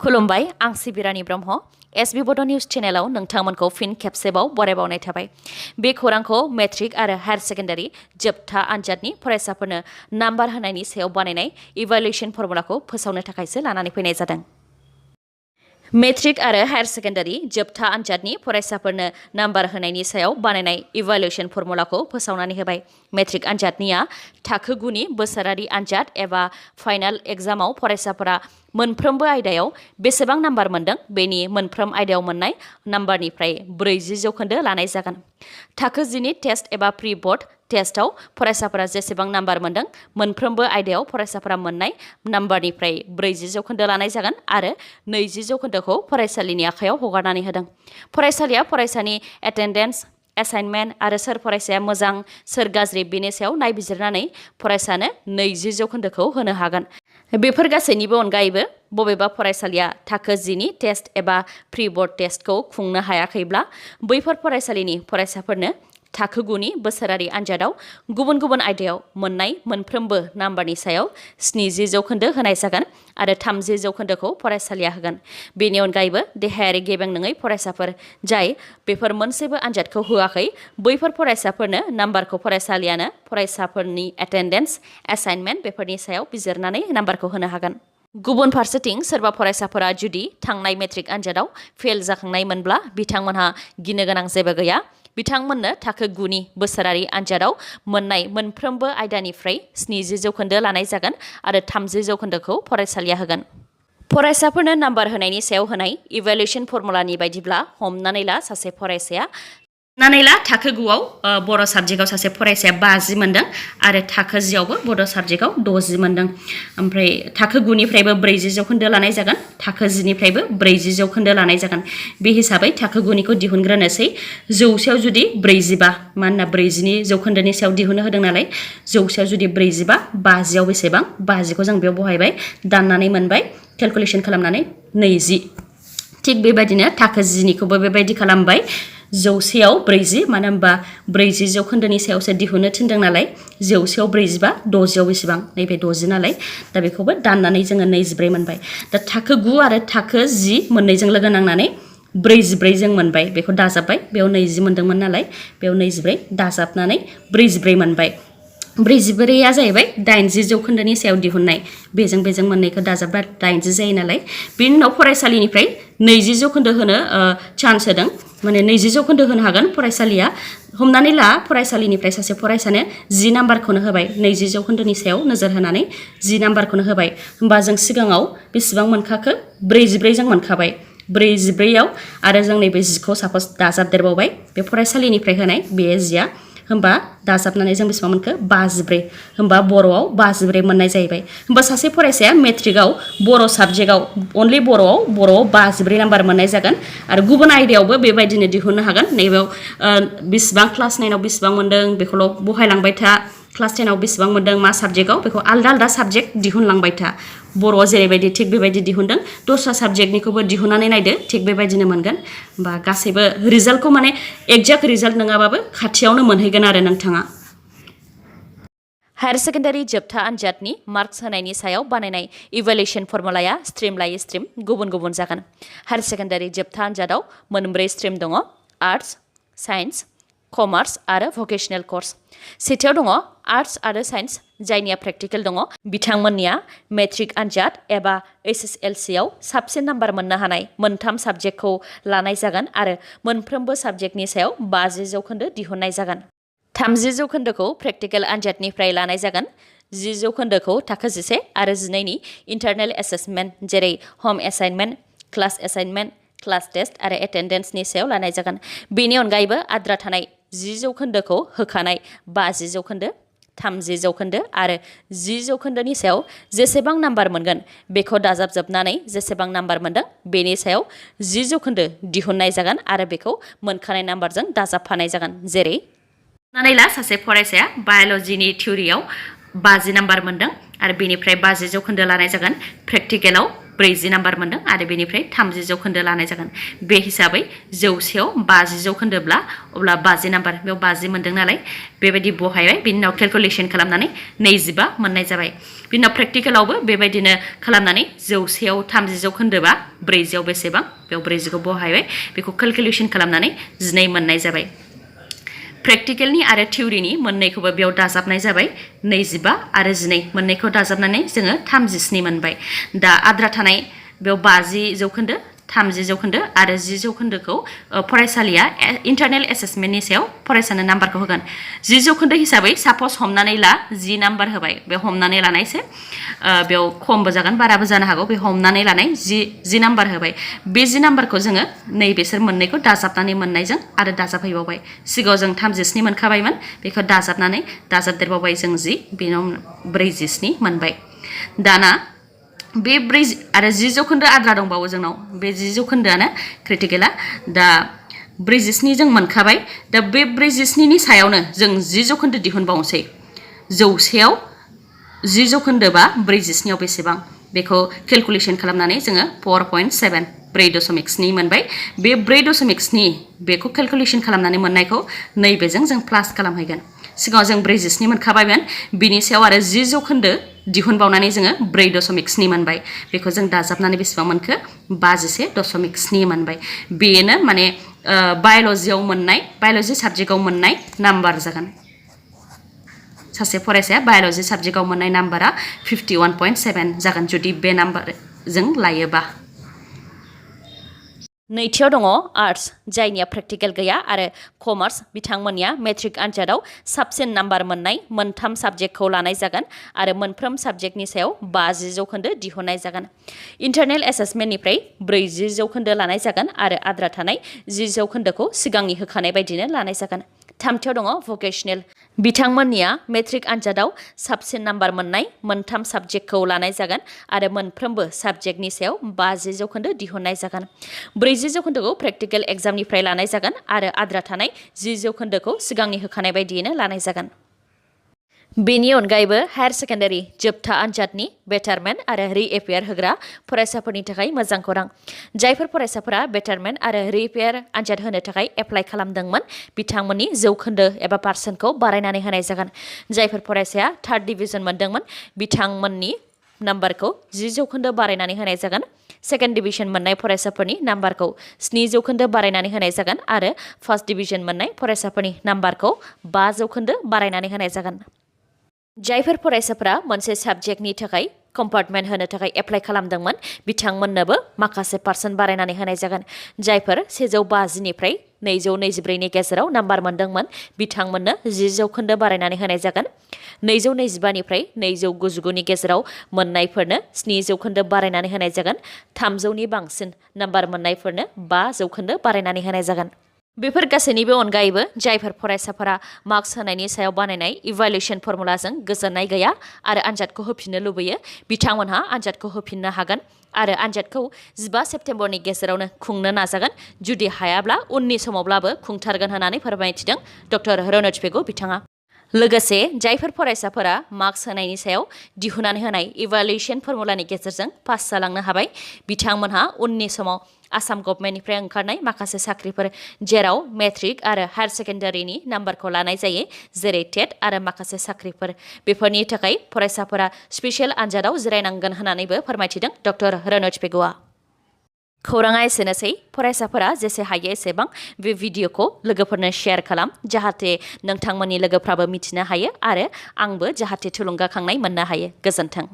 खुलुमबाय आं सिबिरानी ब्रह्म एसबी बड' निउज चेनेलाव नोंथांमोनखौ फिन खेबसेबाव बरायबावनाय थाबाय। बे खौरांखौ मेट्रिक आरो हायार सेकेन्डारि जोबथा आनजादनि फरायसाफोरनो नाम्बार होनायनि सायाव बानायनाय इभालुएसन फर्मुलाखौ फोसावनो थाखायसो लानानै फैनाय जादों। मेट्रिक आरो हायार सेकेन्डारि जोबथा आनजादनि फरायसाफोरनो नाम्बार होनायनि सायाव बानायनाय इभालुएसन फर्मुलाखौ फोसावनानै होबाय। मेट्रिक आनजादनिया थाखो 9नि बोसोरारि आनजाद एबा फाइनाल एग्जामाव फरायसाफोरा मोनफ्रोमबो आयदायाव बेसेबां नाम्बार मोनदों बेनि मोनफ्रोम आयदायाव मोननाय नाम्बारनिफ्राय 40% लानाय जागोन। थाखो 10नि टेस्ट एबा प्रि बोर्ड टेस्टआव फरायसाफोरा जेसेबां नाम्बार मोनदों मोनफ्रोमबो आयदायाव फरायसाफोरा मोननाय नाम्बारनिफ्राय 40% लानाय जागोन आरो 20%खौ फरायसालिनि आखायाव हगारनानै होदों। फरायसालिया फरायसानि एटेन्डेन्स एसाइनमेन्ट आरो सोर फरायसाया मोजां सोर गाज्रि बेनि सायाव नायबिजिरनानै फरायसानो 20%खौ होनो हागोन। बेफोर गासैनिबो अनगायैबो बबेबा फरायसालिया थाखो 10नि टेस्ट एबा प्रि बोर्ड टेस्टखौ खुंनो हायाखैब्ला बैफोर फरायसालिनि फरायसाफोरनो थाखो 9नि बोसोरारि आनजादाव गुबुन गुबुन आयदायाव मोननाय मोनफ्रोमबो नाम्बारनि सायाव 70% होनाय जागोन आरो 30%खौ फरायसालिया होगोन। बेनि अनगायैबो देहायारि गेबें नङै फरायसाफोर जाय बेफोर मोनसेबो आनजादखौ होआखै बैफोर फरायसाफोरनो नाम्बारखौ फरायसालियानो फरायसाफोरनि एटेन्डेन्स एसाइनमेन्ट बेफोरनि सायाव बिजिरनानै नाम्बारखौ होनो हागोन। गुबुन फारसेथिं सोरबा फरायसाफोरा जुदि थांनाय मेट्रिक आनजादाव फेल जाखांनायमोनब्ला बिथांमोनहा गिनो गोनां जेबो गैया। बिथांमोननो थाखो 9नि बोसोरारि आनजादाव मोननाय मोनफ्रोमबो आयदानिफ्राय 70% लानाय जागोन आरो 30%खौ फरायसालिया होगोन। फरायसाफोरनो नाम्बार होनायनि सायाव होनाय इभालुएसन फर्मुलानि बायदिब्ला हमनानै ला सासे फरायसाया थाखो 9आव बर' साबजेक्टआव सासे फरायसाया 50 मोनदों आरो थाखो 10आवबो बर' साबजेक्टआव 60 मोनदों। ओमफ्राय थाखो 9निफ्रायबो 40% लानाय जागोन, थाखो 10निफ्रायबो 40% लानाय जागोन। बे हिसाबै थाखो 9निखौ दिहुनग्रोनोसै। 100आव जुदि 45 मानोना 40नि जौखोन्दोनि सायाव दिहुननो होदों नालाय 100आव जुदि 45 50आव बेसेबां 50खौ जों बेयाव बहायबाय दाननानै मोनबाय केलकुलेसन खालामनानै 20। थिग बेबायदिनो थाखो 10निखौबो बेबायदि खालामबाय। 100आव 40 मानो होनबा 40% सायावसो दिहुननो थिनदों नालाय 100आव 45 60आव बेसेबां नैबे 60 नालाय दा बेखौबो दाननानै जोङो 24 मोनबाय। दा थाखो 9 आरो थाखो 10 मोननैजों लोगो नांनानै 44 जों मोनबाय। बेखौ दाजाबबाय बेयाव 20 मोनदोंमोन नालाय बेयाव 24 दाजाबनानै 44 मोनबाय। 44आ जाहैबाय 80% सायाव दिहुननाय बेजों मोननैखौ दाजाबबा 80 जायो नालाय बेनि उनाव फरायसालिनिफ्राय 20% होनो चान्स होदों। माने 20% होनो हागोन फरायसालिया। हमनानै ला फरायसालिनिफ्राय सासे फरायसानो 10 नाम्बारखौनो होबाय 20%नि सायाव नोजोर होनानै 10 नाम्बारखौनो होबाय। होमबा जों सिगाङाव बेसेबां मोनखाखो 44 जों मोनखाबाय। 44आव आरो जों नैबे 10खौ सापस दाजाबदेरबावबाय बे फरायसालिनिफ्राय होनाय बे 10आ होमबा दाजाबनानै जों बेसेबां मोनखो 54 होमबा बर'आव 54 मोननाय जाहैबाय। होमबा सासे फरायसाया मेट्रिकआव बर' साबजेक्टआव अनलि बर'आव 54 नाम्बार मोननाय जागोन आरो गुबुन आयदायावबो बेबायदिनो दिहुननो हागोन। नैबेयाव बेसेबां क्लास 9आव बेसेबां मोनदों बेखौल' बहायलांबाय था, क्लास 10आव बेसेबां मोनदों मा साबजेक्टआव बेखौ आलदा साबजेक्ट दिहुनलांबाय था। बर'आव जेरैबायदि थिग बेबायदि दिहुनदों दस्रा साबजेक्टनिखौबो दिहुननानै नायदो थिग बेबायदिनो मोनगोन। होमबा गासैबो रिजाल्टखौ माने एक्जाक्ट रिजाल्ट नङाबाबो खाथियावनो मोनहैगोन आरो नोंथाङा। हायार सेकेन्डारि जोबथा आनजादनि मार्कस होनायनि सायाव बानायनाय इभालुएसन फर्मुलाया स्ट्रिम लायै स्ट्रिम गुबुन गुबुन जागोन। हायार सेकेन्डारि जोबथा आनजादाव मोनब्रै स्ट्रिम दङ आर्टस, साइन्स, कमार्स आरो भकेशनेल कर्स। सेथियाव दङ आर्टस आरो साइन्स जायनिया प्रेक्टिकेल दङ बिथांमोननिया मेट्रिक आनजाद एबा SSLCआव साबसिन नाम्बार मोननो हानाय मोनथाम साबजेक्टखौ लानाय जागोन आरो मोनफ्रोमबो साबजेक्टनि सायाव 50% दिहुननाय जागोन। 30%खौ प्रेक्टिकेल आनजादनिफ्राय लानाय जागोन। 10%खौ थाखो 11 आरो 12नि इन्टारनेल एसेसमेन्ट जेरै हम assignment, class assignment, class test आरो एटेन्डेन्सनि सायाव लानाय जागोन। बेनि अनगायैबो आद्रा थानाय 10%खौ होखानाय 50%, 30% आरो 10%नि सायाव जेसेबां नाम्बार मोनगोन बेखौ दाजाबजोबनानै जेसेबां नाम्बार मोनदों बेनि सायाव 10% दिहुननाय जागोन आरो बेखौ मोनखानाय नाम्बारजों दाजाबफानाय जागोन। जेरै हमनानै ला सासे फरायसाया बाय'लजिनि थिउरियाव 50 नाम्बार मोनदों आरो बेनिफ्राय 50 जौखोन्दो लानाय जागोन प्रेक्टिकेलाव 40 नाम्बार मोनदों आरो बेनिफ्राय 30 जौखोन्दो लानाय जागोन बे हिसाबै 100 आव 50 जौखोन्दोब्ला अब्ला 50 नाम्बार बेयाव 50 मोनदों नालाय बेबायदि बहायबाय बिनि उनाव केलकुलेसन खालामनानै 25 मोननाय जाबाय बिनि उनाव प्रेक्टिकेलावबो बेबायदिनो खालामनानै 100 आव 30 जौखोन्दोबा 40 आव बेसेबां बेयाव 40 खौ बहायबाय बेखौ केलकुलेसन खालामनानै 12 मोननाय जाबाय प्रेक्टिकेलनि आरो थिउरिनि मोननैखौबो बेयाव दाजाबनाय जाबाय 25 आरो 12 मोननैखौ दाजाबनानै जोङो 37 मोनबाय दा आद्रा थानाय बेयाव 50 जौखोन्दो 30 जौखोन्दो आरो 10 जौखोन्दोखौ फरायसालिया इन्टारनेल एसेसमेन्टनि सायाव फरायसानो नाम्बारखौ होगोन 10 जौखोन्दो हिसाबै सापस हमनानै ला 10 नाम्बार होबाय बे हमनानै लानायसो बेयाव खमबो जागोन बाराबो जानो हागौ बे हमनानै लानाय 10 नाम्बार होबाय बे 10 नाम्बारखौ जोङो नैबेसोर मोननैखौ दाजाबनानै मोननायजों आरो दाजाबहैबावबाय सिगाङाव जों 37 मोनखाबायमोन बेखौ दाजाबनानै दाजाबदेरबावबाय जों 10 बेनाव 47 मोनबाय दाना बे 40 आरो 10 जौखोन्दो आद्रा दंबावो जोंनाव बे 10 जौखोन्दोआनो क्रिटिकेला दा 47 जों मोनखाबाय दा बे 47 नि सायावनो जों 10 जौखोन्दो दिहुनबावनोसै 100 आव 10 जौखोन्दोबा 47 आव बेसेबां बेखौ केलकुलेसन खालामनानै जोङो 4.7 4.7 मोनबाय बे 4.7 बेखौ केलकुलेसन खालामनानै मोननायखौ नैबेजों जों प्लास खालामहैगोन सिगाङाव जों 47 मोनखाबायमोन बिनि सायाव आरो 10 जौखोन्दो दिहुनबावनानै जोङो 4.7 मोनबाय बेखौ जों दाजाबनानै बेसेबां मोनखो 51.7 मोनबाय बेनो माने बाय'लजियाव मोननाय बाय'लजि साबजेक्टआव मोननाय नाम्बार जागोन सासे फरायसाया बाय'लजि साबजेक्टआव मोननाय नाम्बारा 51.7 जागोन जुदि बे नाम्बारजों लायोबा नैथियाव दङ आर्टस जायनिया प्रेक्टिकेल गैया आरो कमार्स बिथांमोननिया मेट्रिक आनजादाव साबसिन नाम्बार मोननाय मोनथाम साबजेक्टखौ लानाय जागोन आरो मोनफ्रोम साबजेक्टनि सायाव 50 जौखोन्दो दिहुननाय जागोन इन्टारनेल एसेसमेन्टनिफ्राय 40 जौखोन्दो लानाय जागोन आरो आद्रा थानाय 10 जौखोन्दोखौ सिगांनि होखानाय बायदिनो लानाय जागोन थामथियाव दङ भकेशनेल बिथांमोननिया मेट्रिक आनजादाव साबसिन नाम्बार मोननाय मोनथाम साबजेक्टखौ लानाय जागोन आरो मोनफ्रोमबो साबजेक्टनि सायाव 50 जौखोन्दो दिहुननाय जागोन 40 जौखोन्दोखौ प्रेक्टिकेल एग्जामनिफ्राय लानाय जागोन आरो आद्रा थानाय 10 जौखोन्दोखौ सिगांनि होखानाय बायदियैनो लानाय जागोन बेनि अनगायैबो हायार सेकेन्डारि जोबथा आनजादनि बेटारमेन्ट आरो रिएपियार होग्रा फरायसाफोरनि थाखाय मोजां खौरां जायफोर फरायसाफोरा बेटारमेन्ट आरो रिएपियार आनजाद होनो थाखाय एप्लाइ खालामदोंमोन बिथांमोननि जौखोन्दो एबा पार्सेन्टखौ बारायनानै होनाय जागोन जायफोर फरायसाया थार्ड डिभिजन मोनदोंमोन बिथांमोननि नाम्बारखौ 10 जौखोन्दो बारायनानै होनाय जागोन सेकेन्ड डिभिजन मोननाय फरायसाफोरनि नाम्बारखौ 7 जौखोन्दो बारायनानै होनाय जागोन आरो फार्स्ट डिभिजन मोननाय फरायसाफोरनि नाम्बारखौ 5 जौखोन्दो बारायनानै होनाय जागोन जायफोर फरायसाफोरा मोनसे साबजेक्टनि थाखाय कम्पार्टमेन्ट होनो थाखाय एप्लाइ खालामदोंमोन बिथांमोननोबो माखासे पार्सेन्ट बारायनानै होनाय जागोन जायफोर 150 निफ्राय 224 नि गेजेराव नाम्बार मोनदोंमोन बिथांमोननो 10 जौखोन्दो बारायनानै होनाय जागोन 225 निफ्राय 299 नि गेजेराव मोननायफोरनो 7 जौखोन्दो बारायनानै होनाय जागोन 300 नि बांसिन नाम्बार मोननायफोरनो 5 जौखोन्दो बारायनानै होनाय जागोन बेफोर गासैनिबो अनगायैबो जायफोर फरायसाफोरा मार्क्स होनायनि सायाव बानायनाय इभालुएसन फर्मुलाजों गोजोननाय गैया आरो आनजादखौ होफिननो लुबैयो बिथांमोनहा आनजादखौ होफिननो हागोन आरो आनजादखौ 15 सेप्तेम्बरनि गेजेरावनो खुंनो नाजागोन जुदि हायाब्ला उननि समावब्लाबो खुंथारगोन होननानै फोरमायथिदों डक्टर रनज पेगु बिथाङा लोगोसे जायफोर फरायसाफोरा मार्क्स होनायनि सायाव दिहुननानै होनाय इभालुएसन फर्मुलानि गेजेरजों पास जालांनो हाबाय बिथांमोनहा उननि समाव आसाम गभर्नमेन्टनिफ्राय ओंखारनाय माखासे साख्रिफोर जेराव मेट्रिक आरो हायार सेकेन्डारिनि नाम्बारखौ लानाय जायो जेरै टेट आरो माखासे साख्रिफोर बेफोरनि थाखाय फरायसाफोरा स्पेसियेल आनजादाव जिरायनांगोन होननानैबो फोरमायथिदों डक्टर रनज पेगुआ खौराङा एसेनोसै फरायसाफोरा जेसे हायो एसेबां बे भिडिअखौ लोगोफोरनो शेयार खालाम जाहाथे नोंथांमोननि लोगोफ्राबो मिथिनो हायो आरो आंबो जाहाथे थुलुंगाखांनाय मोननो हायो गोजोन्थों